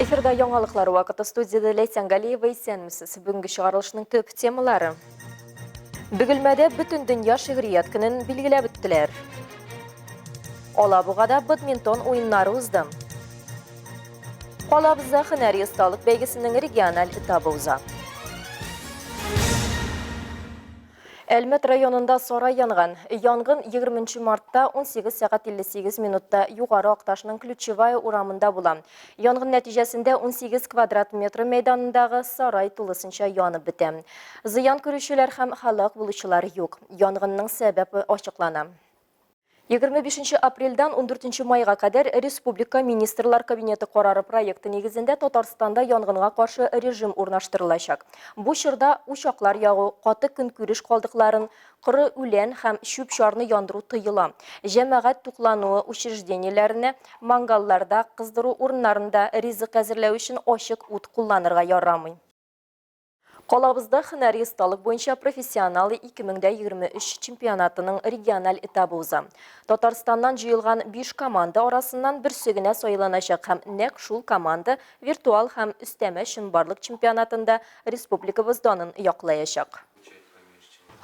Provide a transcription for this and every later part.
Эфирда яңалыклар вакыты студияда Ләйсән Галиева исәнмесез. Бүгенге чыгарылышның төп темалары. Бөгелмәдә бөтен дөнья шигърият көнен билгеләп үттеләр. Алабугада бадминтон уеннары узды. Калабызда һөнәри осталык бәйгесенең региональ этабы уза. Әлмәт районында сарай янган. Янгын 20 мартта 18 сәгать 58 минутта Югары Акташның Ключевая урамында була. Янгын нәтиҗәсендә 18 квадрат метр мәйданындагы сарай тулысынча янып бетә. Зыян күрүчеләр һәм һәлак булучылар юк. Янгынның сәбәбе ачыклана. 25 нче апрельдән 14 нче майга кадәр республика Министрлар Кабинеты карары проекты нигезендә Татарстанда янгынга каршы режим урнаштырылачак. Бу чорда учаклар ягу, каты көнкүреш калдыкларын, коры үлән һәм чүп-чарны яндыру тыела. Җәмәгать туклануы учреждениеләренә мангалларда кыздыру урыннарында ризык әзерләү өчен ачык ут кулланырга ярамый. Калабызда һөнәри осталык буенча Профессионалы 2023 чемпионатының региональ этабы уза. Татарстаннан җыелган биш команда арасыннан берсе генә сайланачак һәм нәкъ шул команда виртуал һәм өстәмә чынбарлык чемпионатында республикабыз данын яклаячак.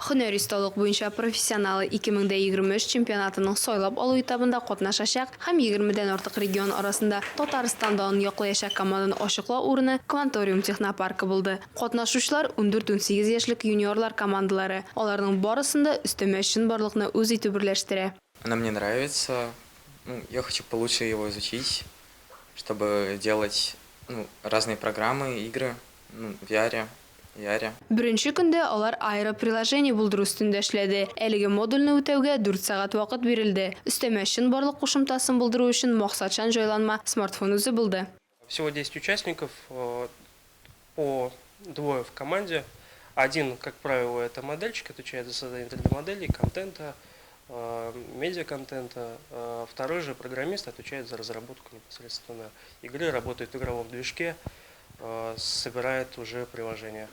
Һөнәри осталык буенча Профессионалы 2023 чемпионатының сайлап алу этабында катнашачак һәм егермедән артык регион арасында Татарстан данын яклаячак команданы ачыклау урыны Кванториум технопаркы булды. Катнашучылар, ундүрт-унсигез яшьлек юниорлар командалары. Аларның барысын да өстәмә чынбарлыкны үз итү берләштерә. Она мне нравится, ну, я хочу получше его изучить, чтобы делать, ну, разные программы, игры, ну, в VR. Яре. Беренче көндә алар аэроприложение булдыру өстендә эшләде. Әлеге модульне үтәүгә дүрт сәгать вакыт бирелде. Өстәмә чынбарлык кушымтасын булдыру өчен максатчан җайланма, смартфон үзе булды. Всего десять участников, по двое в команде. Один, как правило, это модельщик, отвечает за создание 3D-моделей, контента, медиа-контента. Второй же программист отвечает за разработку непосредственно игры, работает в игровом движке, собирает уже приложение.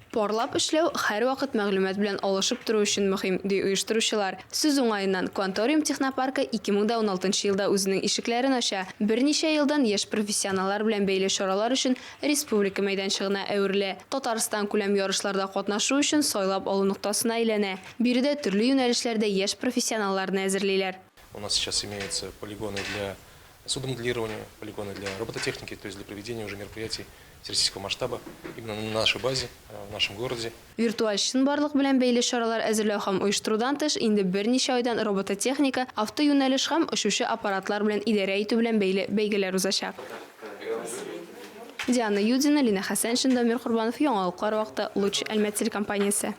Парлап эшләү һәрвакыт мәгълүмат белән алышып тору өчен мөһим, ди оештыручылар. Сүз уңаеннан, Кванториум технопаркы 2016 нчы елда үзенең ишекләрен ача, берничә елдан яшь профессионаллар белән бәйле чаралар өчен республика мәйданчыгына әверелә, Татарстан күләм ярышларда катнашу өчен сайлап алу ноктасына әйләнә. Биредә төрле юнәлешләрдә яшь профессионалларны әзерлиләр. У нас сейчас имеются полигоны для судомоделирования, полигоны для робототехники, то есть для проведения уже мероприятий всероссийского масштаба именно на нашей базе, в нашем городе. Виртуаль чынбарлык белән бәйле чаралар әзерләү һәм оештырудан тыш, инде берничә айдан робототехника, автоюнәлеш һәм очучы аппаратлар белән идарә итү белән бәйле бәйгеләр узачак. Диана Юдина, Лина Хәсәншин, Дамир Корбанов, Яңалыклар вакыты, Луч, Әлмәт телекомпаниясе.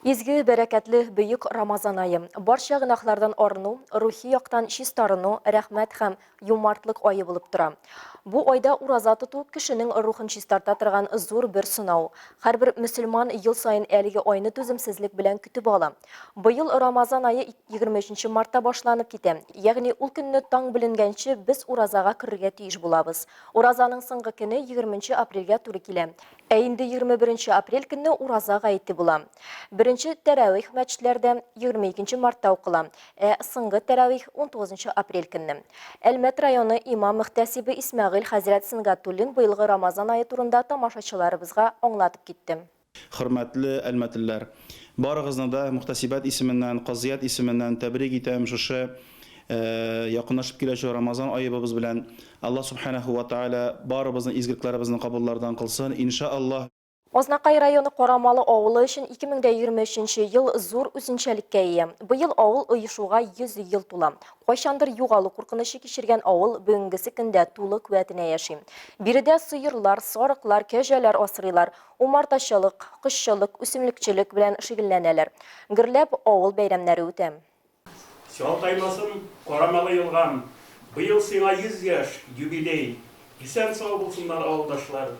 Изге, бәрәкәтле, бөек Рамазан ае. Барча гөнаһлардан арыну, рухи яктан чистарыну, рәхмәт һәм юмартлык ае булып тора. Бу айда ураза тоту кешенең рухын чистарта торган зур бер сынау. Һәрбер мөселман ел саен әлеге айны түземсезлек белән көтеп ала. Быел Рамазан ае 23 мартта башланып китә. Ягъни ул көнне таң беленгәнче без уразага керергә тиеш булабыз. Уразаның соңгы көне 20 апрельгә туры килә. Ә инде 21 апрель көнне Ураза гаете була. Беренче тәравих мәчетләрдә 22 мартта укыла, ә соңгы тәравих 19 апрель көнне. Әлмәт районы имам-мөхтәсибе Исмәгыйль хәзрәт Сөнгатуллин быелгы Рамазан ае турында тамашачыларыбызга аңлатып китте. Хөрмәтле әлмәтлеләр! Барыгызны да мөхтәсибәт исеменнән, казыят исеменнән тәбрик итәм шушы Якынлашып киләче Рамазан аебыбыз белән. Аллаһ Субханәһү вә Тәгалә барыбызны изгелекләребезне кабуллардан кылсын, инша Аллаһ. Азнакай районы Карамалы авылы өчен 2023 нче ел зур үзенчәлеккә ия. Быел авыл оешуга 100 ел тула. Кайчандыр югалу куркынычы кичергән авыл бүгенгесе көндә тулы куәтенә яши. Биредә сыерлар, сарыклар, кәҗәләр асрыйлар, умартачылык, кошчылык, үсемлекчелек белән шөгыльләнәләр. Гөрләп авыл бәйрәмнәре үтә. Чалтаймасын, Карамалы елгам, Быел сиңа 100 яшь, юбилей. Исән-сау булсыннар авылдашлар,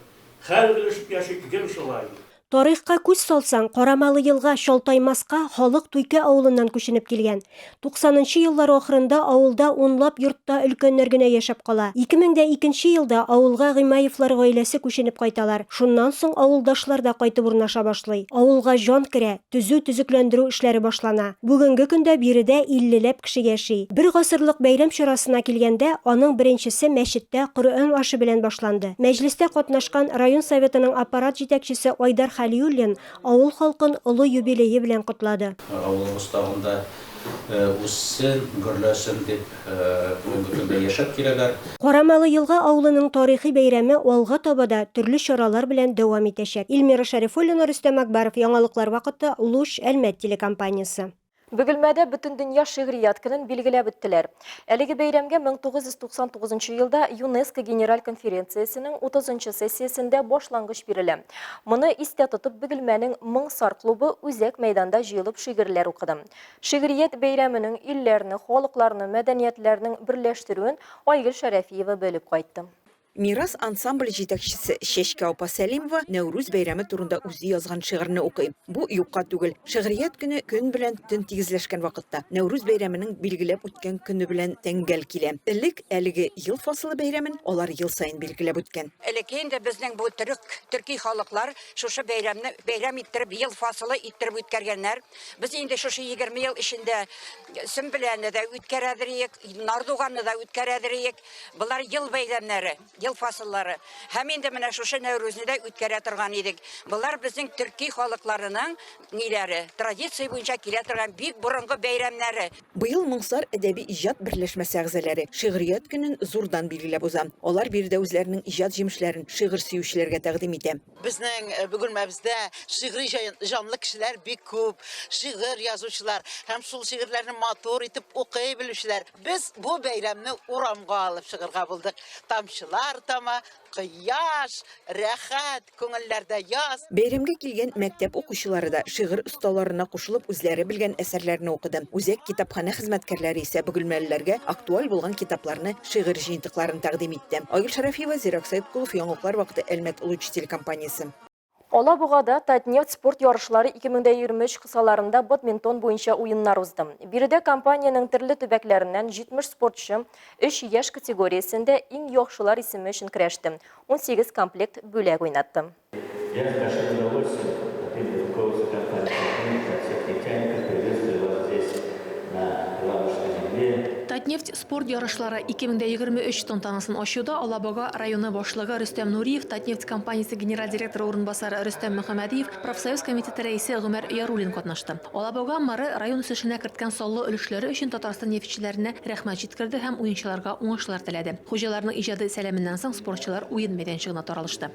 Хәл белешеп яшик гел шулай. Тарихка күз салсаң, Карамалы елга Чалтаймаска халык Туйкә авылыннан күченеп килгән. Туксанынчы еллар ахырында авылда унлап йортта өлкәннәр генә яшәп кала. 2002 нче елда авылга Гыймаевлар гаиләсе күченеп кайталар. Шуннан соң авылдашлар да кайтып урнаша башлый. Авылга җан керә, төзү-төзекләндерү эшләре башлана. Бүгенге көндә биредә иллеләп кеше яши. Бер гасырлык бәйрәм чарасына килгәндә, аның беренчесе мәчеттә Коръән ашы белән башланды. Мәҗлестә катнашкан район Советының аппарат җитәкчесе Айдар Хәлиуллин авыл халкын олы юбилее белән котлады. Авылыбыз тагын да үссен, гөрләсен дип бүгенге көндә яшәп киләләр. Карамалы Елга авылының тарихи бәйрәме алга таба да төрле чаралар белән дәвам итәчәк. Эльмира Шәрифуллина, Рөстәм Акбаров, Яңалыклар вакыты, Луч, Әлмәт телекомпаниясе. Бөгелмәдә Бөтендөнья шигърият көнен билгеләп үттеләр. Әлеге бәйрәмгә 1999 елда ЮНЕСКО Генераль конференциясенең 30 нчы сессиясендә башлангыч бирелә. Моны истә тотып Бөгелмәнең Моңсар клубы үзәк мәйданда җыелып шигырьләр укыды. Шигърият бәйрәменең илләрне, халыкларны, мәдәниятләрнең берләштерүен Айгөл Шәрәфиева белеп кайтты. Мирас ансамбле җитәкчесе Чәчкә апа Сәлимова Нәүрүз бәйрәме турында үзе язган шигырьне укый. Бу юкка түгел. Шигърият көне көн белән төн тигезләшкән вакытта, Нәүрүз бәйрәменең билгеләп үткән көне белән тәңгәл килә. Элек әлеге ел фасылы бәйрәмен алар ел саен билгеләп үткән. Элекке инде безнең бу төрек, төрки халыклар шушы бәйрәмне бәйрәм иттереп, ел фасылы иттереп үткәргәннәр. Без инде шушы 20 ел эчендә Сөмбеләне дә үткәрәдер иек, Нардуганны да үткәрәдер иек. Болар ел бәйрәмнәре, ел фасыллары. Һәм инде менә шушы Нәүрүзне дә үткәрә торган идек. Болар безнең төрки халыкларының ниләре, традиция буенча килә торган бик борынгы бәйрәмнәре. Быел Моңсар әдәби иҗат берләшмәсе әгъзаләре Шигърият көнен зурдан билгеләп уза. Алар биредә үзләренең иҗат җимешләрен шигырь сөючеләргә тәкъдим итә. Безнең Бөгелмәбездә шигъри җанлы кешеләр бик күп, шигырь язучылар һәм шул шигырьләрне матур итеп укый белүчеләр. Без бу бәйрәмне урамга алып чыгырга булдык. Тамчылар тама, кояш, рәхәт, күңелләрдә яз. Бәйрәмгә килгән мәктәп укучылары да шигырь осталарына кушылып үзләре белгән әсәрләрне укыды. Үзәк китапханә хезмәткәрләре исә бөгелмәлеләргә актуаль булган китапларны, шигырь җыентыкларын тәкъдим итте. Айгөл Шәрәфиева, Зирәк Сәеткулов, Яңалыклар вакыты, Әлмәт Луч телекомпаниясе. Алабугада Татнефть спорт ярышлары 2023 кысаларында бадминтон буенча уеннар узды. Биредә компаниянең төрле төбәкләреннән 70 спортчы өч яшь категориясендә иң яхшылар исеме өчен көрәште, 18 комплект бүләк уйнатты. Я с большим удовольствием от имени руководства компании Татнефть, от всех нефтяников приветствую вас здесь, на Елабужской земле. Татнефть спорт ярышлары 2023 тантанасын ачуда Алабуга районы башлыгы Рөстәм Нуриев, Татнефть компаниясе генераль директоры урынбасары Рөстәм Мөхәммәдиев, профсоюз комитеты рәисе Гомәр Яруллин катнашты. Алабуга мэры район үсешенә керткән саллы өлешләре өчен Татарстан нефтьчеләренә рәхмәт җиткерде һәм уенчыларга уңышлар теләде. Хуҗаларның иҗади сәламеннән соң спортчылар уен мәйданчыгына таралышты.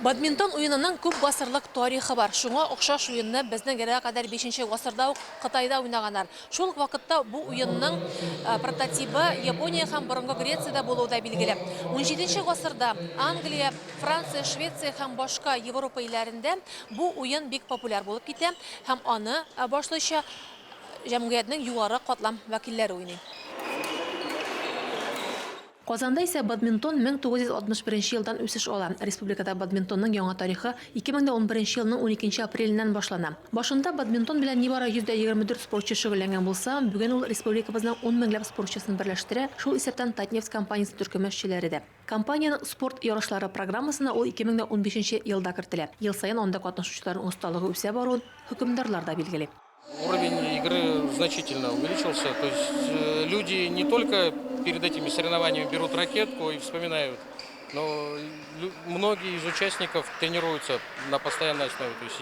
Бадминтон уенының күп гасырлык тарихы бар. Шуңа охшаш уенны безнең эрага кадәр бишенче гасырда ук Кытайда уйнаганнар. Шул ук вакытта бу уенның прототибы Япония һәм борынгы Грециядә булуы да билгеле. Унҗиденче гасырда Англия, Франция, Швеция һәм башка Европа илләрендә бу уен бик популяр булып китә һәм аны, башлыча, җәмгыятьнең югары катлам вәкилләре уйный. Казанда исә бадминтон 1961 елдан үсеш ала. Республикада бадминтонның яңа тарихы 2011 елның уникенче апреленнән башлана. Башында бадминтон белән нибары 124 спортчы шөгыльләнгән булса, бүген ул республикабызның ун меңләп спортчысын берләштерә, шул исәптән Татнефть компаниясе төркеме эшчеләре дә. Компаниянең спорт ярышлары программасына ул 2015 елда кертелә. Ел саен анда катнашучыларның осталыгы үсә баруын хөкемдарлар да билгели. Уровень игры значительно увеличился. То есть э, люди не только перед этими соревнованиями берут ракетку и вспоминают, но многие из участников тренируются на постоянной основе, то есть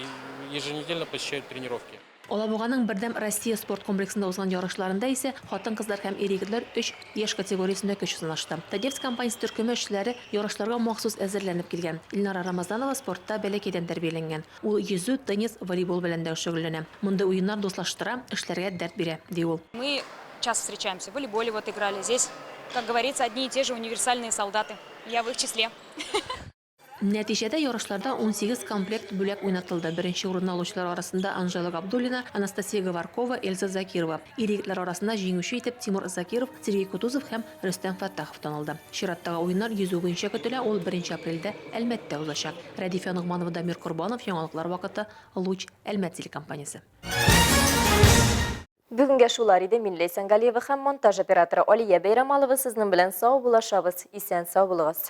еженедельно посещают тренировки. Алабуганың Бердәм Россия спорт комплексында узган ярышларында исә хатын-кызлар һәм ир-егетләр өч яшь категориясендә көч сынашты. Татнефть компаниясе төркеме эшчеләре ярышларга махсус әзерләнеп килгән. Илнара Рамазанова спортта бәләкәйдән тәрбияләнгән. Ул йөзү, теннис, волейбол белән дә шөгыльләнә. Мондый уеннар дуслаштыра, эшләргә дәрт бирә, ди ул. Мы часто встречаемся, в волейболе вот играли. Здесь, как говорится, одни и те же универсальные солдаты. Я в их числе. Нәтиҗәдә ярышларда 18 комплект бүләк уйнатылды. Беренче урынны алучылар арасында Анжела Габдуллина, Анастасия Говоркова, Эльза Закирова. Ир-егетләр арасында җиңүче итеп Тимур Закиров, Сергей Кутузов һәм Рөстәм Фәттахов танылды. Чираттагы уеннар йөзү буенча көтелә, ул беренче апрельдә Әлмәттә узачак. Рәдифә Ногманова, Дамир Корбанов, Яңалыклар вакыты, Луч, Әлмәт телекомпаниясе. Бүгенгә шулар иде. Мин Ләйсән Галиева һәм монтаж операторы Алия Бәйрәмалова сезнең белән саубуллашабыз. Исән-сау булыгыз.